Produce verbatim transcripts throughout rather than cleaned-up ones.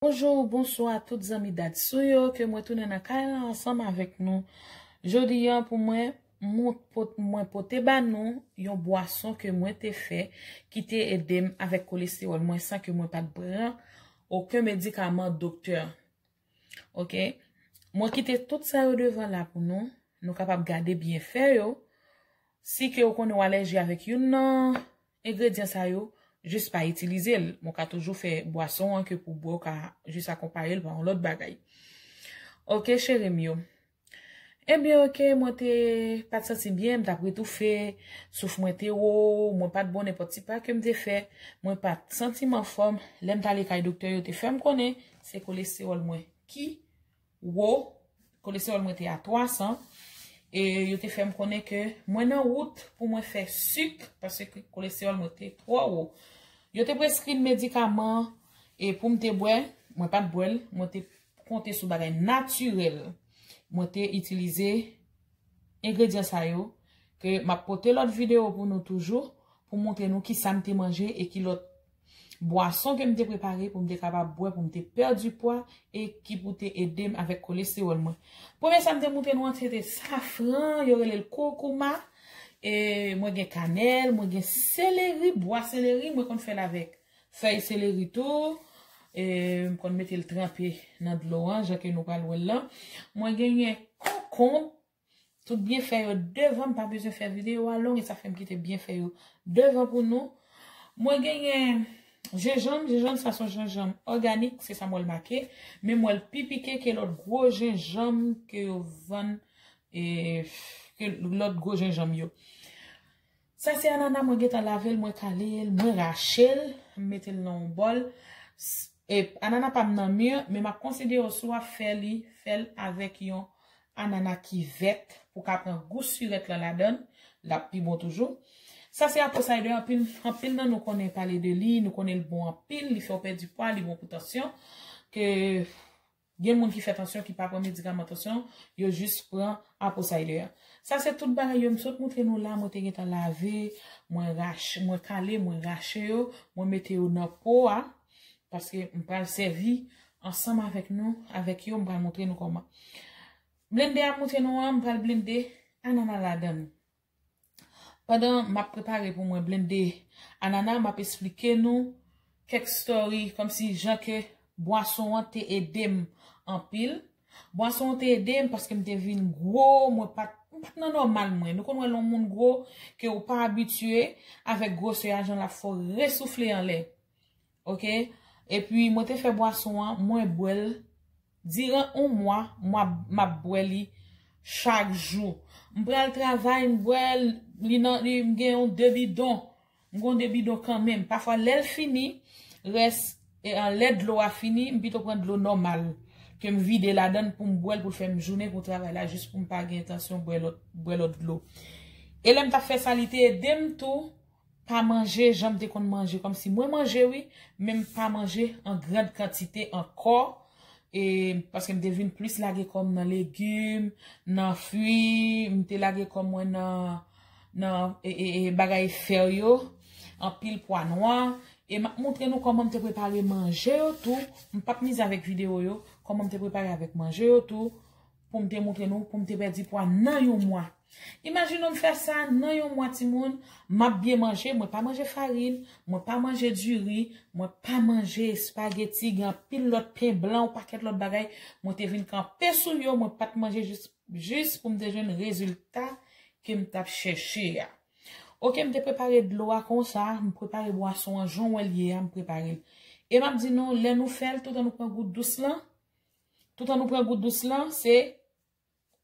Bonjou, bonswa tout zanmi Dadsou yo, ke mwen tounen nan kay la ansanm avèk nou. Jodi a pou mwen, mwen pot-, mwen pote ba nou yon bwason ke mwen te fè, ki te ede m avèk kolestewòl mwen san ke mwen pa t pran okenn medikaman doktè. Ok? Mwen kite tout sa yo devan la pou nou. Nou kapab gade byenfè yo. Si ke ou konnen ou alèji avèk youn nan engredyan sa yo, jis pa itilize l. Mwen ka toujou fè bwason an ke pou bwè, ou ka jis akonpaye l pa yon lòt bagay. Ok, cheri m yo. Ebyen, ok, mwen te pa t santi byen, m t ap retoufe, souf mwen te wo, mwen pa t bon nenpòt ti pa ke m te fè, mwen pa t santi m anfòm. Lè m t ale kay doktè, yo te fè m konnen se kolestewòl mwen ki wo, kolestewòl mwen te a twa san, e yo te fè m konnen ke mwen nan wout pou mwen fè sik, paske kolestewòl mwen te twò wo. Yo te preskri m medikaman, e pou m te bwè, mwen pa t bwè l, mwen te konte sou bagay natirèl. Mwen te itilize engredyan sa yo, ke m ap pote lòt videyo pou nou toujou, pou montre nou ki sa m te manje e ki lòt bwason ke m te prepare pou m te kapab bwè, pou m te pèdi pwa e ki pou te ede m avèk kolestewòl mwen. Premye sa m te montre nou an, se te safran, yo rele l koukouma. E mwen gen kanèl, mwen gen seleri, bwa seleri, mwen konn fè l avèk fèy seleri tou. E m konn mete l tranpe nan dlo an, jan ke nou pral wè l lan. Mwen genyen konkonb, tout byenfè yo devan, m pa bezwen fè videyo a long, e sa fè m kite byenfè yo devan pou nou. Mwen genyen jenjanm, jenjanm sa se yon jenjanm òganik, se sa m wè l make, men m wè l pi pike ke lòt gwo jenjanm ke yo vann, e, ke lòt gwo jenjanm yo. Sa se anana, mwen gentan lave l, mwen kale l, mwen rache l, m mete l nan yon bòl. S-, e, anana pa m nan mi, men m ap konsidere w si w ap fè li, fè l avèk yon anana ki vèt pou ka pran gou sirèt lan ladan l, l ap pi bon toujou. Sa se apple cider, anpil, anpil nan nou konnen pale de li, nou konnen l bon anpil, li fè w pèdi pwa, li bon pou tansyon, ke gen moun ki fè tansyon, ki pa pran medikaman tansyon, yo jis pran apple cider. Sa se tout bagay yo m sot montre nou la, mwen te gentan lave, mwen rache, mwen kale, mwen rache yo, mwen mete yo nan po a, paske m pral sèvi ansanm avèk nou, avèk yo, m pral montre nou kòman. Blende a m montre nou an, m pral blende anana ladan l. Pandan m ap prepare pou mwen blende anana, m ap esplike nou kèk story, kòmsi jan ke bwason an te ede m anpil. Bwason an te ede m paske m te vin gwo, mwen pa t, m pa t nan nòmal mwen. Nou konn wè lè yon moun gwo, ke ou pa abitye avèk gwosè a, jan l ap fè w resoufle anlè. Ok? Epi, mwen te fè bwason an, mwen bwè l diran yon mwa, mwa, m ap bwè li chak jou. M pral travay, m bwè l, li nan, li, m gen yon de bidon. M gen yon de bidon kanmenm. Pafwa, lè l fini, rès, e, anlè dlo a fini, m pito pran dlo nòmal ke m vide ladan l pou m bwè l, pou l fè m jounen pou travay la, jis pou m pa gen entansyon bwè lòt, bwè lòt dlo. E lè m t ap fè sa, li te ede m tou pa manje jan m te konn manje. Kòmsi mwen manje, wi, men m pa manje an grand kantite ankò. E, paske m te vin plis lage kò m nan legim, nan fwi, m te lage kò mwen nan, nan, e, e, e, bagay fè yo, anpil pwa nwa. E m ap montre nou kòman m te prepare manje yo tou. M p ap mize avèk videyo yo, kòman m te prepare avèk manje yo tou, pou m te montre nou, pou m te pèdi pwa nan yon mwa. Imajine w m fè sa nan yon mwa, timoun, m ap byen manje, mwen pa manje farin, mwen pa manje diri, mwen pa manje espageti, gen anpil lòt pen blan, yon pakèt lòt bagay, mwen te vin kanpe sou yo, mwen pa t manje jis, jis pou m te jwenn rezilta ke m t ap chèche a. Ok, m te prepare dlo a konsa, m prepare bwason an, jan w wè l ye a, m prepare l. E m ap di nou, lè nou fè l, toutan nou pran gout dous lan, toutan nou pran gout dous lan, se,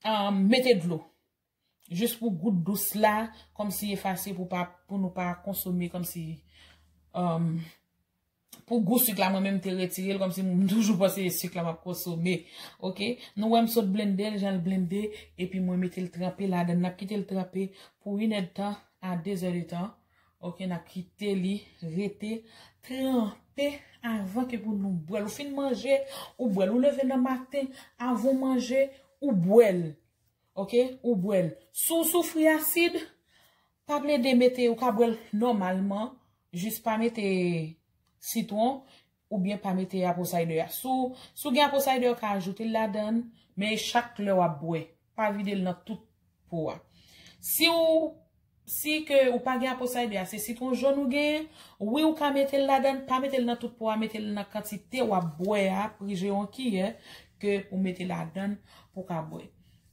ah, mete dlo. Jis pou gout dous la, kòmsi efase pou pa, pou nou pa konsome, kòmsi, um, pou gou sik la, mwen menm te retire l, kòmsi m toujou panse se sik la m ap konsome. Ok? Nou wè m sot blende l, jan l blende, epi mwen mete l tranpe ladan l. N ap kite l tranpe pou inèdtan a dezèdtan. Ok, n ap kite li rete tranpe avan ke pou nou bwè l. Ou fin manje, ou bwè l. Ou leve nan maten, avan w manje, ou bwè l. Ok, ou bwè l. Si w soufri asid, pa plede mete, ou ka bwè l nòmalman, jis pa mete sitwon. oubyen pa mete apple cider a. Si w, si w gen apple cider, ou ka ajoute l ladan, men chak lè w ap bwè, pa vide l nan tout po a. Si w, si ke ou pa gen apple cider a, se sitwon jòn ou genyen, wi, ou ka mete l ladan, pa mete l nan tout po a, mete l nan kantite w ap bwè a, prije yon kiyè ke ou mete ladan pou w ka bwè.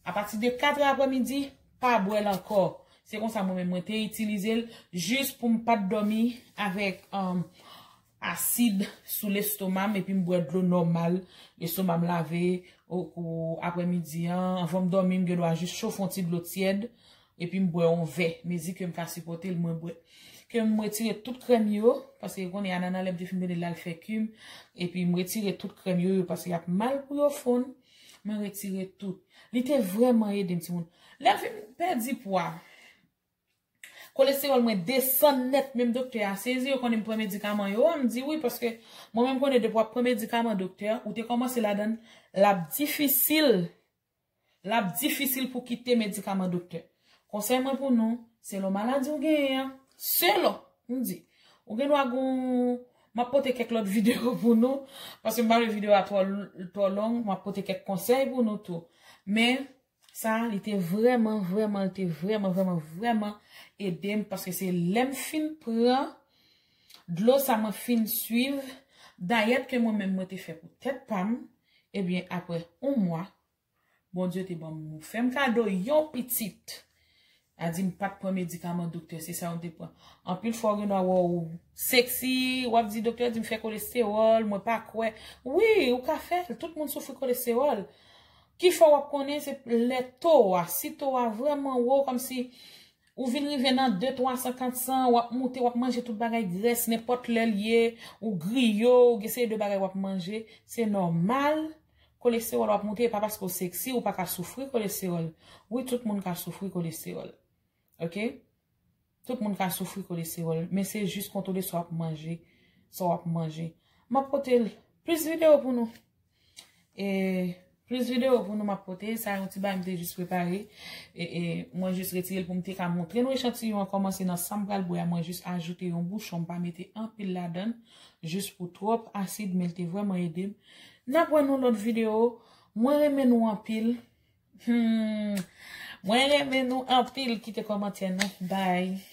Apati de kat è aprèmidi, pa bwè l ankò. Se konsa mwen menm mwen te itilize l jis pou m pa t dòmi avèk um, asid sou lestoma m epi m bwè dlo nòmal, lestoma m lave o, o aprèmidi an, anvan m dòmi m gen dwa jis chofe yon ti dlo tyèd epi m bwè yon vè, mezi ke m ka sipòte l mwen bwè. Ke m retire tout krèm yo, paske konnen anana lè m te fin blende l al fè kim, epi m retire tout krèm yo, yo paske y ap mal pou yo fonn, mwen retire tout. Li te vrèman ede m timoun. Lè m fin pèdi pwa, kolestewòl mwen desann nèt, menm doktè a sezi, yo konnen m pran medikaman yo, m di wi, paske mwen menm konnen depi w ap pran medikaman doktè, ou te kòmanse ladan l, l ap difisil, l ap difisil pou kite medikaman doktè. Konsèy mwen pou nou, selon maladi w genyen an, selon, m di, ou gen dwa gon, m ap pote kèk lòt videyo pou nou, paske m pa vle videyo a twò, twò long, m ap pote kèk konsèy pou nou tou. Men, sa, li te vrèman, vrèman, li te vrèman, vrèman, vrèman ede m, paske se lè m fin pran dlo sa, mwen fin swiv dayèt ke mwen menm mwen te fè pou tèt pa m, ebyen, aprè yon mwa, Bondye te ban m, fè m kado yon pitit. A di m pa t pran medikaman doktè, se sa yo te pran. Anpil fwa, w gen dwa wè w seksi, w ap di, "Doktè di m fè kolestewòl, mwen pa kwè." Wi, ou ka fè l, tout moun soufri kolestewòl. Ki fè w ap konnen se lè to a, si to a vrèman wo, kòmsi ou vin rive nan de twa san, kat san, w ap moute, w ap manje tout bagay grès, nenpòt lè l ye, ou griyo, ou gen seri de bagay w ap manje, se nòmal, kolestewòl w ap moute, e pa paske w seksi, ou pa ka soufri kolestewòl. Wi, tout moun ka soufri kolestewòl. Oke? Tout moun ka soufri kolestewòl, men se jis kontwole sa w ap manje, sa w ap manje. M ap pote l plis videyo pou nou. E plis videyo pou nou m ap pote. Sa yon ti bagay m te jis prepare. E, e mwen jis retire l pou m te ka montre nou echantiyon an kòman se nan sa m pral bwè a. Mwen jis ajoute yon bouchon, m pa mete anpil ladan l, jis pou twòp asid, men l te vrèman ede m. N ap wè nou lòt videyo. Mwen renmen nou anpil. Hmm. Mwen renmen nou anpil. Kite kòmantè nou. Bye.